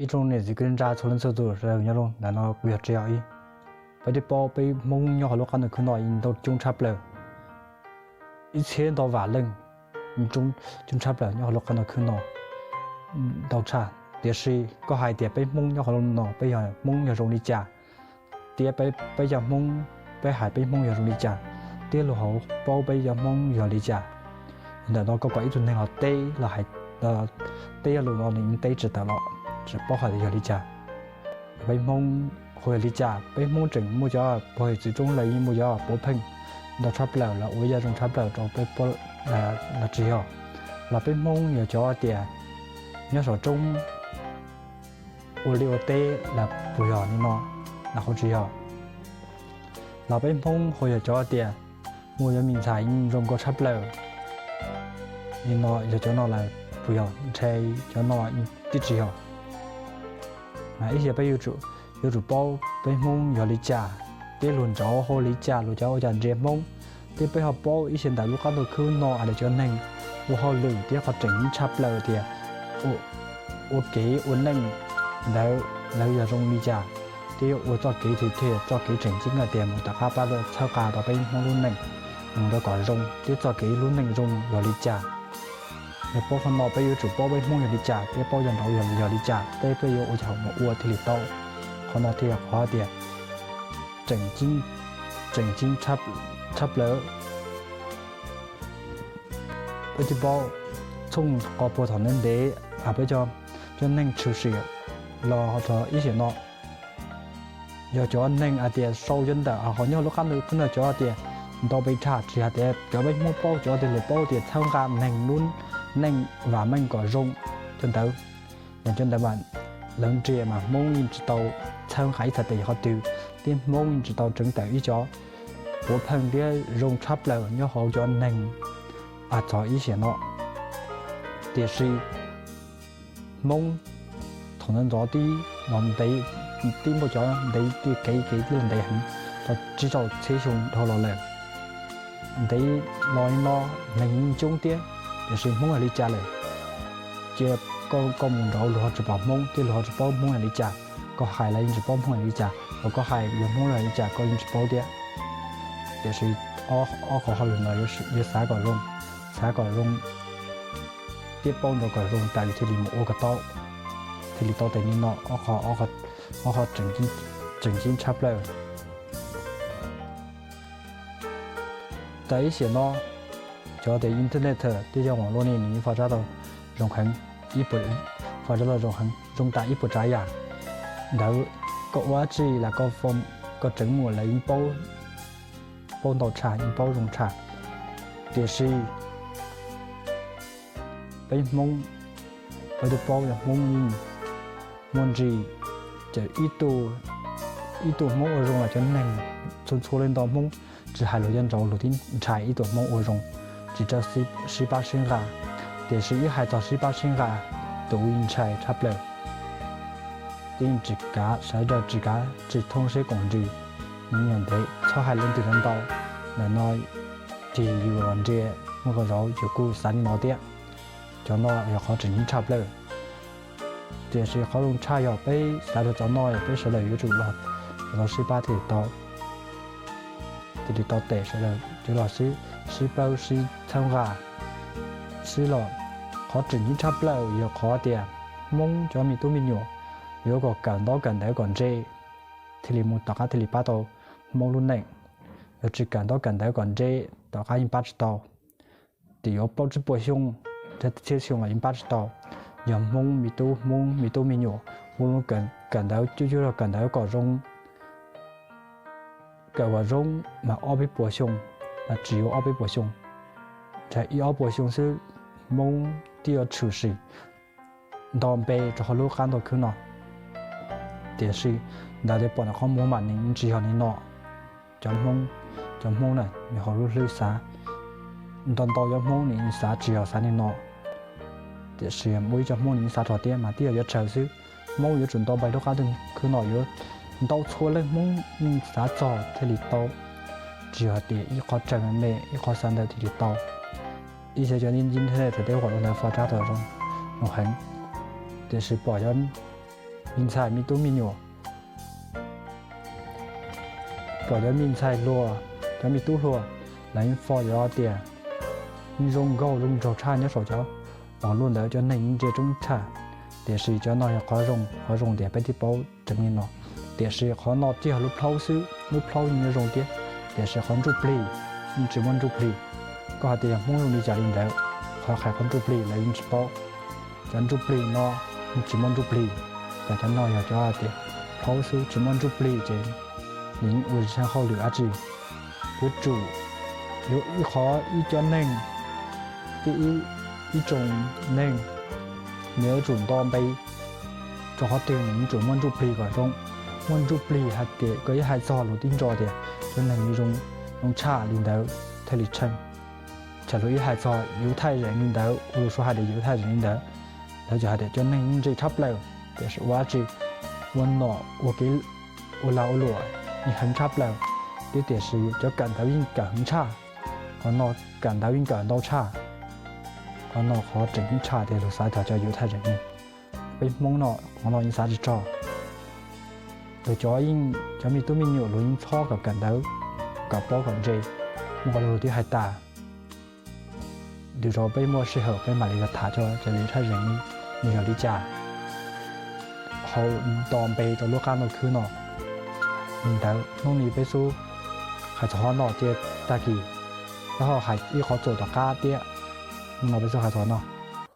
Ib tsoom niam txiv kwv tij neej tsa txhua leej txhua tus sawv daws nyob zoo, ntawm no kuv yog Tsev Yos ib. Peb twb paub peb Hmoob nyob hauv lub qab ntuj khwb no ib ntau coob tshaj plaws, ib txhiab ntau vam leej, coob tshaj plaws nyob hauv lub qab ntuj khwb no ntau tshaj. Tiam sis koj hais tias peb Hmoob nyob hauv lub no peb yog Hmoob yog zoo li cas, thiab peb yog Hmoob, peb hais peb Hmoob yog zoo li cas, thiab luag hauv paub peb yog Hmoob yog li cas. Ntawm no koj kom ib tug neeg los teb los hais, teb yog lus no nws teb tsis tawm los tsis paub hais tias yog li cas. Peb Hmoob hu yog li cas, peb Hmoob tseem muaj cov pog txiv tub los yeej muaj cov puav pheej ntau tshaj plaws los ua yam zoo tshaj plaws rau peb los tsis yog, los peb Hmoob yog cov tias nyob saum roob ua liaj ua teb los puas yog li no, los ho tsis yog. Los peb Hmoob ho yog cov tias muaj cov me ntxhais zoo nkauj tshaj plaws li no, yog cov no los puas yog, ntshe cov no twb tsis yog. Mas ib yam peb yuav tsum paub peb Hmoob yog li cas, thiab luag ntsauv hu li cas, luag cov ua cas ntsia Hmoob, thiab peb ho paub ib yam ntawm lub qab ntuj khwb no hais tias cov neeg ua hauj lwm thiab qhov tseem ceeb tshaj plaws tias ua kev ua neej ntawd lawv yog zoo li cas, thiab ua txoj kev thiab txoj kev tseem ceeb hais tias mus tom qab pab txhawb nqa tau peb Hmoob lub neej mus rau kom zoo, thiab txoj kev lub neej zoo yog li cas. Yog paub qhov no peb yuav tsum paub peb Hmoob yog li cas, thiab paub yog nraud yog li cas, thiab peb yuav ua cas mus ua thiaj li tau. Qhov no thiaj yog qhov tias tseem ceeb tshaj plaws. Peb twb paub txheej qhov puag thaum ntev ntev, peb cov neeg tshwm sim los txog ib sim no, yog cov neeg hais tias sau cov ntawm ho nyob lub qab ntuj khwb no cov tias ntau pes tsawg, tsis hais tias cov peb Hmoob paub, cov tias lawv paub tias txhawb nqa neeg lub neej vam meej kom zoo, cov ntawd, yog cov ntawd mas lawv nres mas Hmoob yeej tsis tau txhawb nqa ib txhais tes qhov twg, thiab Hmoob yeej tsis tau tseev tawm ib cov puav pheej thiab zoo tshaj plaws nyob hauv cov neeg txog ib sim no. Tiam sis Hmoob thaum ntawd ntxov tib los ntev, tib muaj cov ntev kev kev tib los ntev heev, tau tsib caug txhiab xyoo dhau los lawm. Ntev los li no neeg yeej coob thiab, tiam sis Hmoob yog li cas lawm? Cia koj mus nraud luag ho tsis pom Hmoob thiab luag ho tsis paub Hmoob yog li cas. Koj hais los yeej tsis paub Hmoob yog li cas, los koj hais yog Hmoob yog li cas koj yeej tsis paub thiab. Tiam sis ob qhov hauj lwm no yuav xav kom zoo, xav kom zoo, thiab paub nrov kom zoo tas thiaj li mus ua kom tau, thiaj li tau tes li no, ob qhov tseem ceeb tshaj plaws. Tam ib sim no cov tias internet thiab yog uas lub ne nws yeej faj tau zoo heev, faj tau zoo heev, zoo tas ib puas tsav yam ntawd. Koj ua dab tsi los koj tseev mus lawv yeej paub ntau tshaj, yeej paub zoo tshaj. Tiam sis peb Hmoob, peb twb paub yog Hmoob yeej muaj ntsis, ces ib tug Hmoob ua zoo los cov neeg txhua txhua leej ntau Hmoob, tsis hais luag cov nraud luag twb ntshai ib tug Hmoob ua zoo, tsis txawj sib pab sib nqa. Tiam sis ib hais txog sib pab sib nqa, tus yeej ntshai tshaj plaws. Twb yeej tsis kav sawv daws, tsis kav tsis thooj siab koom ntsws, nws yog ntev txhob hais leej twg ntau. Ntawm no ces yus los nres muaj qhov zaum yus kuj xav li no thiab. Cov no yog qhov tseem ceeb tshaj plaws. Tiam sis qhov zoo tshaj yog peb xav rau cov no yog peb sawv daws yuav tsum los, los sib pab thiaj li tau, thiaj li tau tes sawv daws yuav los sib paub sib txhawb nqa, sib los. Qhov tseem ceeb tshaj plaws yog qhov tias Hmoob cov me tub me nyuam yuav kom kawm ntaub kawm ntawv kom ntse thiaj li mus tom qab thiaj li pab tau Hmoob lub neej. Yog tsis kawm ntaub kawm ntawv kom ntse, tom qab yeej pab tsis tau. Ces yuav plaub tsib puas xyoo, txhiab xyoo los yeej pab tsis tau. Yog Hmoob me tub, Hmoob me tub me nyuam, Hmoob kawm ntawv cuaj cuaj los kawm ntawv kom zoo, kawm kom zoo mas ob peb puas xyoo, mas tsis yuav ob peb puas xyoo, ntshai ib ob puas xyoo xwb Hmoob twb yuav tshwm sim nto npe rau hauv lub qab ntuj khwb no. Tiam sis ntawd li pom ntawm qhov muag mas nws tsis yog li no. Cov Hmoob, cov Hmoob na nws hauv lub hlwb xav, ntau ntau cov Hmoob nws xav tsis yog xav li no. Tiam sis muaj ib co Hmoob nws xav rog thiab mas twb yog yuav tsawg xwb. Hmoob yuav tsum nto npe lub qab ntuj khwb no yuav ntau txhua leej Hmoob yeej xav txog thiaj li tau, tsis yog tias ib qho tsawg me me ib qho xav ntawd thiaj li tau. Ib yam cov internet thaum teb uas lub ntawd faj tau zoo, zoo heev, tiam sis pom cov me ntxhais me tub me nyuam, pom cov me ntxhais hluas, cov me tub hluas, lawv yeej fo cov tias yeej zoo nkauj zoo nraug tshaj nyob saum cov, pom lub ntawd cov neeg yeej ntsia coob tshaj. Tiam sis cov no yog qhov zoo, qhov zoo tias peb thiaj paub tseeb li no. Tiam sis qhov no tsis yog lub plhaub xwb, lub plhaub yeej zoo thiab, tiam sis qhov ntsuj plig yeej tsis muaj ntsuj plig. Koj hais tias yog Hmoob zoo li cas li ntawd, qhov hais qhov ntsuj plig lawv yeej tsis paub. Cov ntsuj plig no yeej tsis muaj ntsuj plig, ces cov no yog cov hais tias plhaub xwb tsis muaj ntsuj plig ces nws yeej ua tsis tau hauj lwm dab tsi. Yuav tsum, yuav ib qhov ib cov neeg, thiab ib tsoom neeg, nws yuav tsum nto npe rau qhov twg nws yuav tsum muaj ntsuj plig kom zoo. Muaj ntsuj plig hais tias koj yuav hais txog lus tib ntso tias cov neeg zoo, zoo tshaj li ntawd thiaj li tshee. Txhais lus ib hais txog Yus Thaij Zeem li ntawd, ua lus suav hais tias Yus Thaij Zeem li ntawd, lawv tsuas hais tias cov neeg ntse tshaj plaws, tiam sis ua dab tsi, ua nom ua kev, ua lag ua luam yeej heev tshaj plaws, thiab tiam sis cov kawm ntawv yeej kawm heev tshaj. Qhov no, kawm ntawv yeej kawm ntau tshaj. Qhov no qhov tseem ceeb tshaj tias luag xav txog cov Yus Thaij Zeem li. Peb Hmoob no qhov no yeej xav tsis txog. Luag cov yeej, cov me tub me nyuam luag yeej txhob kom kawm ntawv, kom paub kom ntse, muaj qhov twg twb hais tas. Lwm zaus peb muaj sij hawm peb mam li los tham txog cov Yus Thaij Zeem nws yog li cas. Hauv nto npe rau lub qab ntuj khwb no. Li ntawd hnub no peb xub hais txog qhov no cia tag kis, peb ho hais ib qhov txuas tom qab thiab. Hnub no peb xub hais txog no.